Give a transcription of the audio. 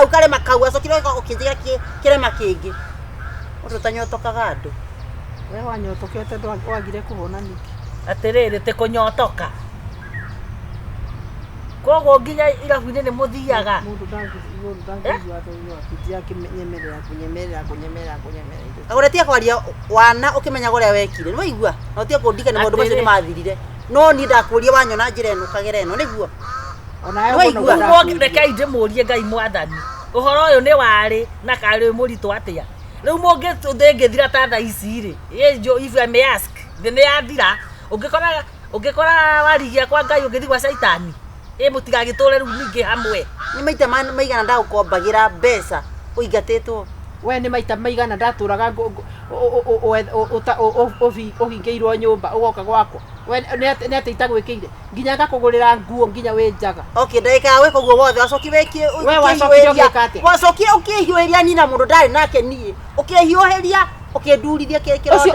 Hau karema kau wacokire ũkĩnjĩra kĩrema kĩngĩ. Ũndũ ũtanyotokaga andũ. We wanyotokete wagire kũhona nĩkĩ? Atĩrĩrĩ, tĩ kũnyotoka. Koguo nginya irabu-inĩ nĩ mũthiaga. Mũndũ ndangĩigua thoni waku akĩnyemerera kũnyemerera kũnyemerera kũnyemerera. Kagũre tiga kwaria wana ũkĩmenyaga ũrĩa wekire. Nĩ waigua? Na ũtige kũndigania maũndũ macio nĩ mathirire. No niĩ ndakũria wanyona njĩra ĩno ũkagera ĩno nĩguo. Onawe Nĩwaigua? Rĩu rekei ndĩmũrie Ngai mwathani. Ũhoro ũyũ nĩ warĩ na karĩ mũritũ atĩa? Rĩu mũngĩ thĩ ĩngĩthira ta thaa ici rĩ, if I may ask, thĩ nĩ yathira. Ũngĩkora ũngĩkora warigia kwa Ngai ũngĩthiĩ gwa caitani. Ĩ mũtigagĩtũre rĩu ningĩ hamwe. Nĩ maita maigana ndagũkombagĩra mbeca ũingatĩtwo. We nĩ maita maigana ndatũraga ũhingĩirwo nyũmba ũgoka gwakwa. We nĩ atĩa itagwĩkĩire? Nginya ngakũgũrĩra nguo nginya wĩ njaga. Okay, ndagĩka ya gwĩka ũguo wothe wacokire wĩkie We wacokire ũgĩka atĩa? Wacokire ũkĩhiũhĩria nina mũndũ ndarĩ nake niĩ. Ũkĩhiũhĩria ũkĩndurithia Ũcio kĩronda.